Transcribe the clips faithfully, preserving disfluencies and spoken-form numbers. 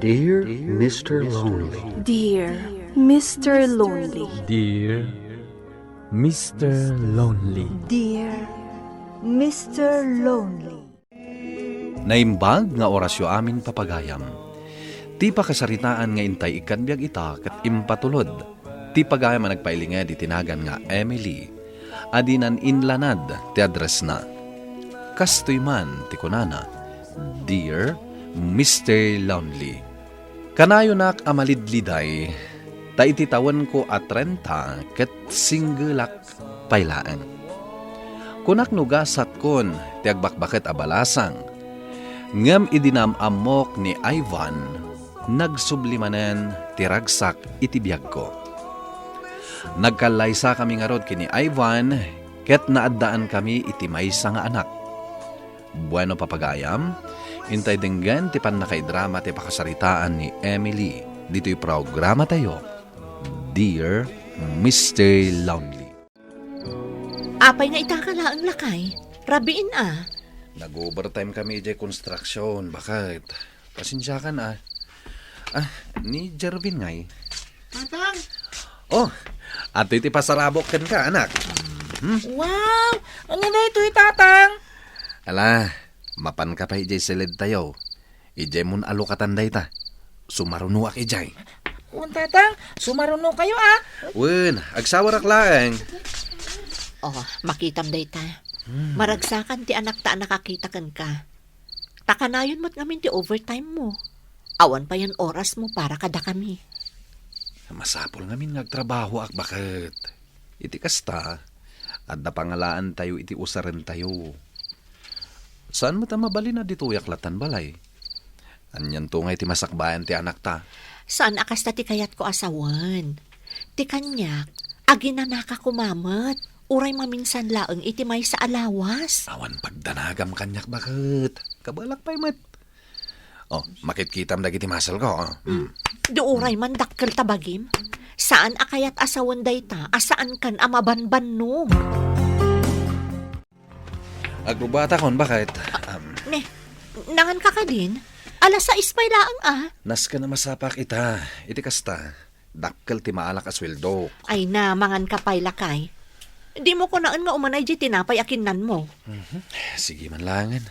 Dear Mister Lonely. Dear Mister Lonely. Dear Mister Lonely. Dear Mister Lonely. Naimbag nga orasyo amin, papagayam. Ti pakasaritaan nga intay ikkan biag ita ket impatulod ti pagayam a nagpailinged iti nagan nga Emily a dinan inlanad ti addressna. Kastoy man ti kunana, "Dear Mister Lonely, kanayonak a malidliday ta iti tawenko a trenta ket singgelak pay laeng. Kunak no gasatkon ti agbakbaket a balasang, ngem idi naam-ammok ni Ivan, nagsubli manen ti ragsak iti biagko. Nagkallaysakami ngarud ken ni Ivan ket naaddaankami iti maysa nga anak." Bueno, papagayam, intay denggen ti pannakaidrama ti pakasaritaan ni Emily ditoy programatayo, Dear Mister Lonely. Apay nga itaka laeng, lakay? Rabiin a. Nag-overtime kami idiay construction, baket. Pasensiakan a. Ah, ni Jervin ngay? Tatang! Oh, adtoy ti pasarabok kenka, anak. Mhm. Wow! Ania daytoy, Tatang? Ala, mapanka pay idiay siledtayo. Idiay mon alukatan dayta. Sumarunoak idiay. Wen, Tatang, sumarunokayo, a. Wen, agsawarak laeng. Oh, makitam dayta. Hmm. Maragsakan ti anakta a nakakita kenka. Ta kanayon met ngamin ti overtime mo. Awan payen oras mo para kadakami. Masapul ngamin nga agtrabahoak, baket. Iti kasta, adda pangalaantayo iti usarentayo. Saan met a mabalin a ditoyak latan balay? Anianto ngay ti masakbayan ti anakta? Saan a kasta ti kayatko a sawen. Ti kaniak, aginanaka koma met, uray maminsan laeng iti maysa a lawas. Awan pagdanagam kaniak, baket. Kabaelak pay met. Oh, makitkitam dagiti muscle ko, oh. Hmm. Di uray man dakkel ta bagim. Saan a kayat a sawen dayta a saankan a mabanbannog. Agrubbuatakon, baket. Um, Ne, nanganka kadin? Alas sais pay laeng, a. Nasken a masapak ita. Iti kasta, dakkel ti maalak a sueldo. Ay na, manganka pay, lakay. Dimo kunaen nga umanay diay tinapay a kinnanmo. Mhm. Sige man laengen.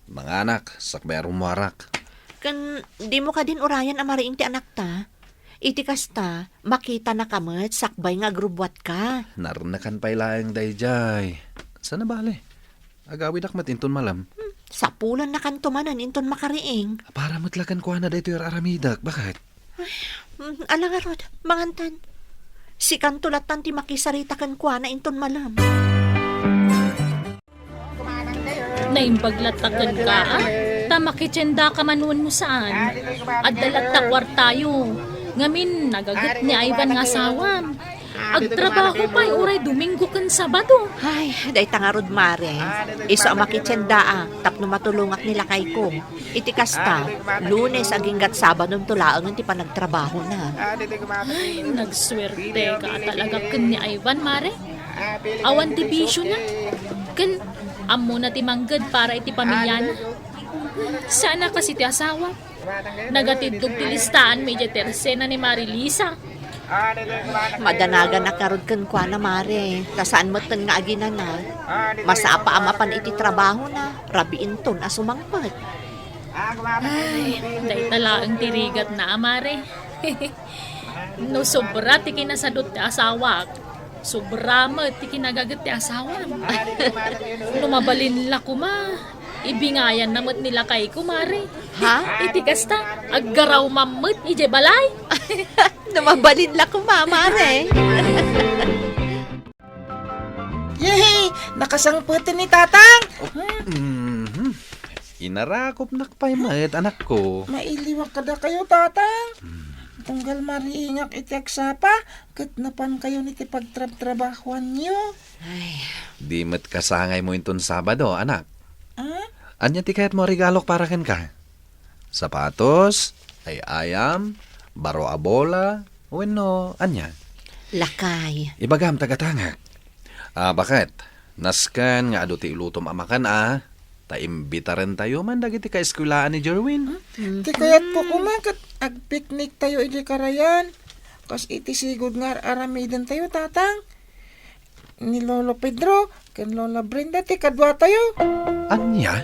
Manganak, sakbay a rummuarak. Ken dimo kadin urayan a mariing ti anakta? Iti kasta, makitanaka met sakbay nga agrubbuatka. Narnekan pay laeng daydiay. Saan a bale? Agawidak met inton malem. Hmm, sapulannakanto manen inton makariing. Para met la kenkuana daytoy ar-aramidek, baket? Ay, mm, ala ngarud, mangantan. Sikanto lattan ti makisarita kenkuana inton malem. Naimbag latta kenka, a? Ta makitiendaka man wenno saan. Adda latta kuartayo. Ngamin, nagaget ni Ivan nga asawam. Agtrabaho pay uray Domingo ken Sabado. Ay, dayta ngarud, Mare. Isu a makitiendaak tapno matulongak ni lakayko. Iti kasta, Lunes aginggat Sabadonto laengen ti panagtrabahona. Ay, nagsuerteka talaga ken ni Ivan, Mare. Awan ti bisiona. Ken ammona ti mangged para iti pamiliana. Saan a kas iti asawa. Nagatiddog ti listaanmi idiay tersena ni Marilisa. Madanaganak ngarud kenkuana, Mare, ta saan metten nga aginana. Masapa a mapan iti trabahona, rabiinton a sumangpet. Ay, dayta laeng ti rigatna a, Mare. No sobra ti kinasadut ti asawak, sobra met ti kinagaget ti asawam. No mabalin la koma, ibingayanna met ni lakayko, Mare. Ha? Iti kasta, aggarawmam met idiay balay. No mabalin la koma, Mare. Yehey! Nakasangpeten ni Tatang! Oh, mhm. Inarakupnak pay met, anakko. Mailiwak kadakayo, Tatang. Hmm. Tunggal mariingak iti agsapa, ket napankayon iti pagtrabtrabahoanyo. Ay. Di met kasangaymo inton Sabado, anak. Ah? Ania ti kayatmo a regalok para kenka? Sapatos, ay-ayam, baro a bola, wenno ania? Lakay. Ibagam, tagatangak. Ah, baket? Nasken nga adu ti ilutom a makan, a? Ta imbitarentayo man dagiti kaeskuelaan ni Jerwin. Hmm? Ti kayatko koma ket agpikniktayo idiay karayan. Kas iti sigud nga ar-aramidentayo, Tatang. Ni Lolo Pedro ken Lola Brenda ti kaduatayo. Ania?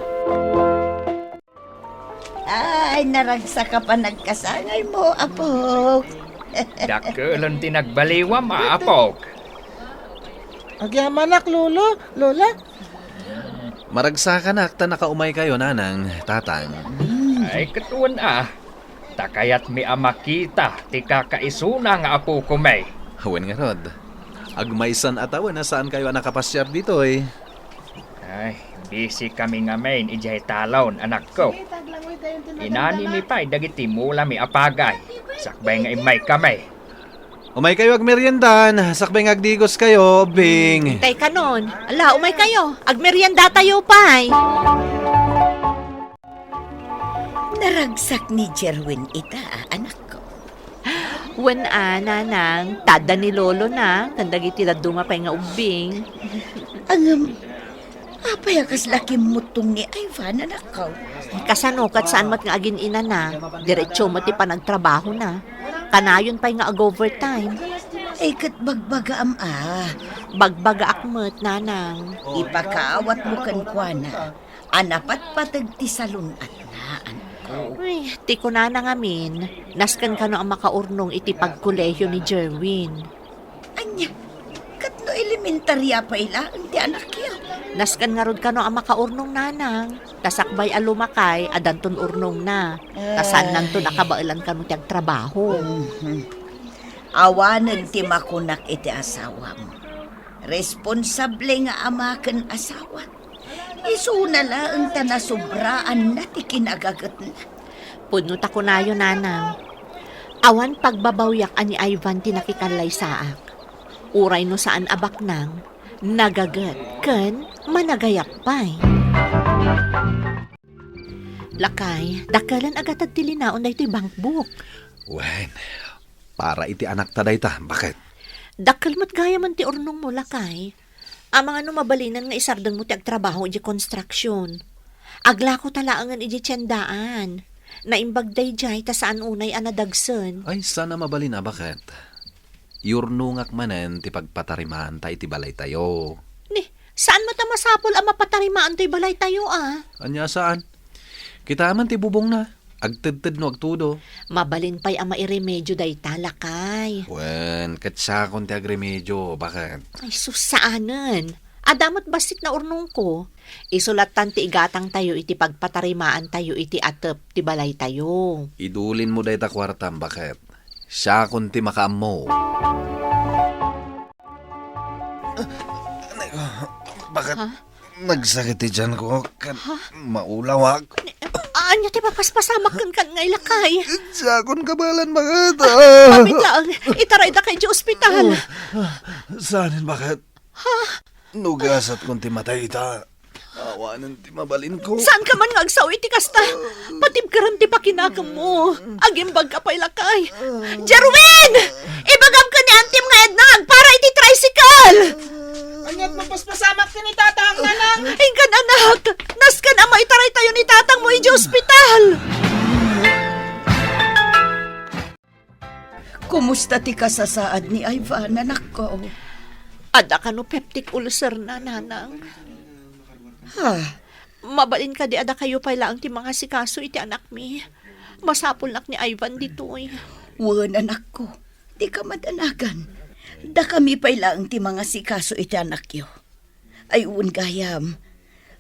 Ay, naragsak a panagkasangaymo, apok. Dakkelon ti nagbaliwam, a, apok. Agyamanak, Lolo, Lola. Maragsakanak ta nakaumaykayo, Nanang, Tatang. Ay, ket wen a. Ta kayatmi a makita ti kakaisuna nga apokomi. Wen ngarud. Agmaysan a tawen a saankayo a nakapasiar ditoy. Ay, busy kami ngamin idiay talon, anakko. Inanimi pay dagiti mulami a pagay, sakbay nga immaykami. Umaykayo agmeriendan, sakbay nga agdigoskayo, Bing. Tay kanon, ala, umaykayo, agmeriendatayo pay. Naragsak ni Jerwin ita, anakko. Wen a, Nanang, ta adda ni Lolo na, ken dagiti dadduma pay nga ubbing. Ngem, apay a kasla kimmuttong ni Ivan, anakko? Kasano ket saan met nga agin-inana? Diretso met ti panagtrabahona. Kanayon pay nga ag-overtime. Ay, ket bagbagaam a. Bagbagaak met, Nanang. Ipakaawatmo kenkuana a napatpateg ti salun-atna, anakko. Ay, ti kunana ngamin, nasken kano a makaurnong iti pagkolehio ni Jerwin. Ania, ket no elementaria pay laeng ti anakyo? Nasken ngarud kano a makaurnong, Nanang. Ta sakbay a lumakay, addanton urnongna. Ta saannanto a kabaelan kano ti agtrabaho. Mhm. Awanen ti makunak iti asawam. Responsable nga ama ken asawa. Isuna laeng ta nasobraanna ti kinagagetna. Pudno ta kunayo, Nanang. Awan pagbabawiak a ni Ivan ti nakikallaysaak. Uray no saan a baknang, nagaget ken managayat pay. Lakay, dakkelen a gatad ti linaon daytoy bankbook. Wen, para iti anakta dayta, baket. Dakkel met gayamen ti urnongmo, lakay. Amangan no mabalinen nga isardengmo ti agtrabaho idiay construction. Aglako ta laengen idiay tiendaan. Naimbag daydiay ta saan unay a nadagsen. Ay, saan a mabalin a baket. Iyurnongak manen ti pagpatarimaanta iti balaytayo. Ni, saan met a masapul a mapatarimaan toy balaytayo, a? Ania saan? Kitaem ti bubongna. Agtedted no agtudo. Mabalin pay a mairemedio dayta, lakay. Wen, ket siakon ti agremedio, baket. Ay, sus, saanen. Adda met bassit naurnongko. Isu lattan ti igatangtayo iti pagpatarimaantayo iti atep ti balaytayo. Idulinmo dayta kuartam, baket. Siakon ti makaammo. Baket. Ha? Nagsakit ti tianko, ket maulawak. Ania ti papaspasamak kenka ngay, lakay? Siakon kabaelan, baket. Pamit laeng, itaraydaka idiay ospital. Saanen, baket? Ha? No gasatkon ti matay ita, awanen ti mabalinko. Saanka man nga agsao iti kasta? Patibkerem ti pakinakemmo. Agimbagka pay, lakay. Jerwin! Ibagam ken ni Antim nga Edna agpara iti tricycle! Ania't mapaspasamak ken ni Tatang, Nanang? Inkan, anak! Nasken a maitaraytayo ni Tatangmo idiay ospital! Kumusta ti kasasaad ni Ivan, anakko? Adda kano peptic ulcerna, Nanang. Ha? Mabalin kadi a dakayo pay laeng ti mangasikaso iti anakmi? Masapulnak ni Ivan ditoy. Wen, anakko, dika madanagan. Dakami pay laeng ti mangasikaso iti anakyo. Ay, wen gayam,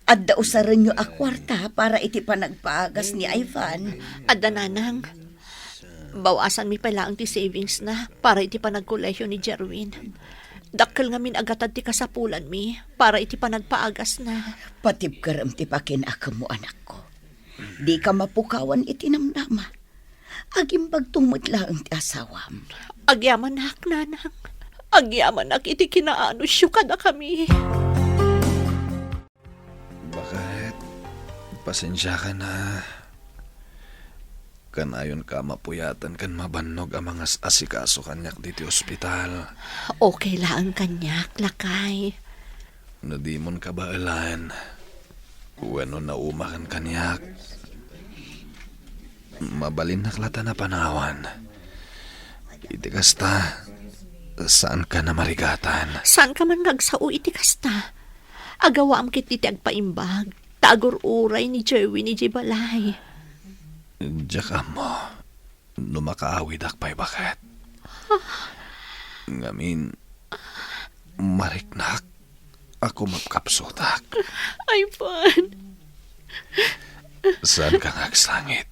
adda usarenyo a kuarta para iti panagpaagas ni Ivan? Adda, Nanang. Bawasanmi pay laeng ti savings na para iti panagkolehio ni Jerwin. Dakkel ngamin a gatad ti kasapulanmi para iti panagpaagasna. Patibkerem ti pakinakemmo, anakko. Dika mapukawan iti namnama. Agimbagto met laeng ti asawam. Agyamanak, Nanang. Agyamanak iti kinaanusyo kadakami. Baket, pasensiakan a. Kanayonka a mapuyaten ken mabannog a mangas-asikaso kaniak ditoy ospital. Okay laeng kaniak, lakay. No dimon kabaelan, Wenno naumakan kaniak, mabalinnak latta a panawan. Iti kasta, saanka a marigatan. Saanka man nga agsao iti kasta. Agawaam ketdi ti agpaimbag, ta agur-uray ni Jerwin idiay balay. Diak ammo no makaawidak pay, baket. Ngamin, mariknak a kumapkapsutak. Ivan. Saanka nga agsangit.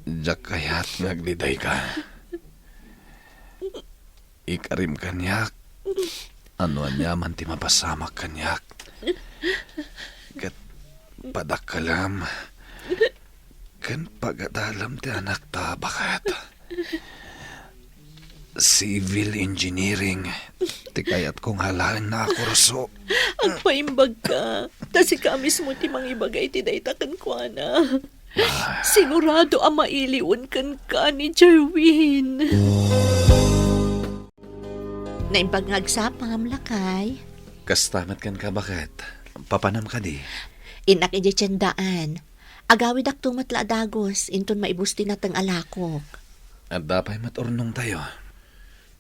Diak kayat nga agdidayka. Ikarim kaniak no aniaman ti mapasamak kaniak. Ket padakkelem ken pagadalem ti anakta, baket. Civil engineering ti kayatko nga alaenna a kurso. Agpaimbagka, ta sika a mismo ti mangibaga iti dayta kenkuana. Sigurado a mailiwen kenka ni Jerwin. Naimbag nga agsapam, lakay. Kasta met kenka, baket. Papanam kadi? Innak idiay tiendaan. Agawidakto met la a dagus, inton maibus ti nateng a lakok. Adda pay met urnongtayo.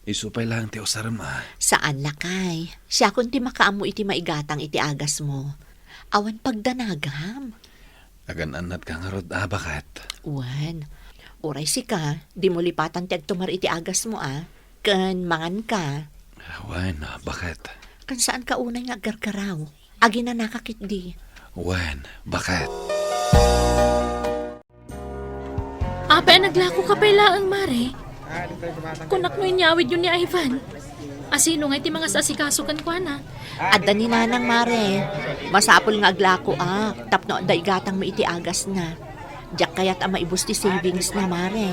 Isu pay laeng ti usarem a. Saan, lakay. Siakon ti makaammo iti maigatang iti agasmo. Awan pagdanagam. Agan-annatka ngarud a, baket. Wen. Uray sika, dimo lipatan ti agtumar iti agasmo a. Ken manganka. Wen, baket. Ken saanka unay nga aggargaraw. Aginanaka ketdi. Wen, baket. Apay a naglakoka pay laeng, Mare? Kunak no inyawidyo ni Ivan. Asino ngay ti mangas-asikaso kenkuana? Adda ni Nanang, Mare. Masapul nga aglakoak tapno adda igatangmo iti agasna. Diak kayat a maibus ti savingsna, Mare.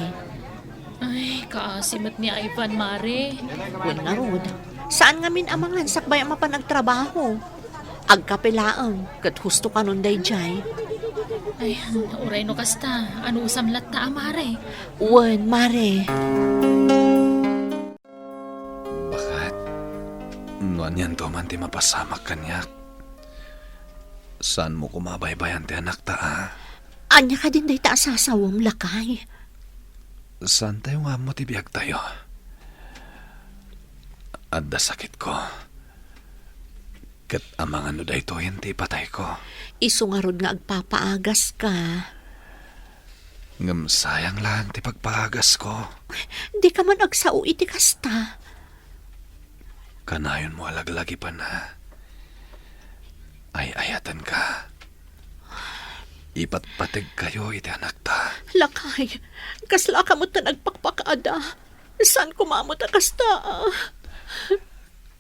Ay, kaasi met ni Ivan, Mare. Wen ngarud, saan ngamin a mangan sakbay a mapan agtrabaho. Agkape laeng, ket husto kanon daydiay. Ay, uray no kasta, anusam latta a, Mare? Wen, Mare. Baket, no anianto man ti mapasamak kaniak, saanmo koma a baybay-an ti anakta a? Ania kadin dayta a sasawem, lakay? Saantayo nga ammo ti biagtayo. Adda sakitko. Ket amangan no daytoyen ti ipatayko. Isu ngarud nga agpapaagaska. Ngem sayang laeng ti pagpaagasko. Dika man agsao iti kasta. Kanayonmo a laglagipen a. Ay-ayatenka. Ipatpategkayo iti anakta. Lakay, kaslaka met ti nagpakpakaada. Saan koma met a kasta a?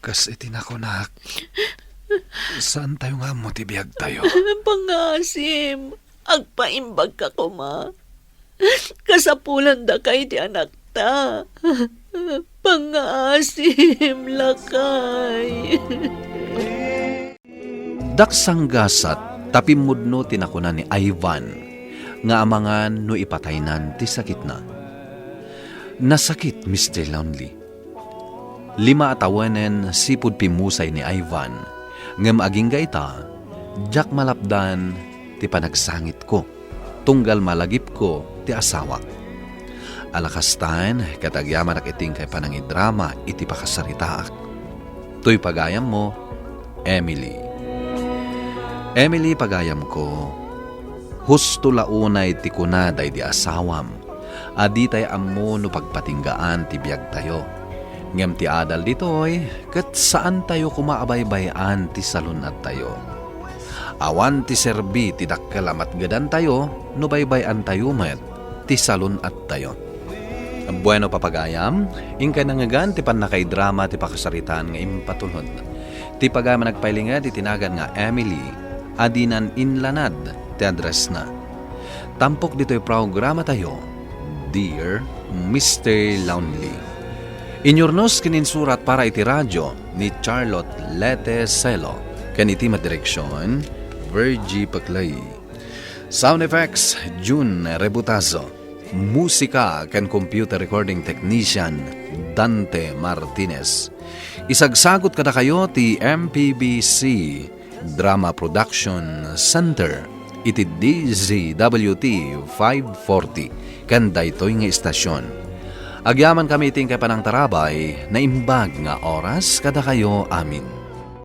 Kas iti nakunak, saantayo nga ammo ti biagtayo. Pangasim, agpaimbagka koma. Kasapulandaka iti anakta. Pangasim, lakay. Daksanggasat ta pimmudno ti nakuna ni Ivan nga amangan no ipataynan ti sakitna. Nasakit, Mister Lonely. Lima a tawenen sipud pimmusay ni Ivan, ngem agingga ita, diak malapdan ti panagsangitko. tunggal malagipko ti asawak. Ala kastan, ket agyamanak iti inkay panangidrama iti pakasaritaak. Toy pagayammo, Emily. Emily, pagayamko, husto la unay ti kuna daydi asawam a ditay ammo no pagpatinggaan ti biagtayo. Ngem ti adal ditoy, ket saantayo koma a baybay-an ti salun-attayo. Awan ti serbi ti dakkel a matgedantayo no baybay-antayo met ti salun-attayo. Bueno, papagayam, inkay nangngegan ti pannakaidrama ti pakasaritaan nga impatulod. Ti pagayam a nagpailinged iti nagan nga Emily, a dinan inlanad ti addressna. Tampok ditoy programatayo, Dear Mister Lonely. Inyurnos ken insurat para iti radio ni Charlotte Lete Celo, ken iti madireksion, Virgie Paclay. Sound effects, June Rebutazo. Musika ken computer recording technician, Dante Martinez. Isagsagut kadakayo ti M P B C Drama Production Center iti D Z W T five forty ken daytoy nga istasyon. Agyamankami iti inkay panangtarabay, naimbag nga oras kadakayo amin.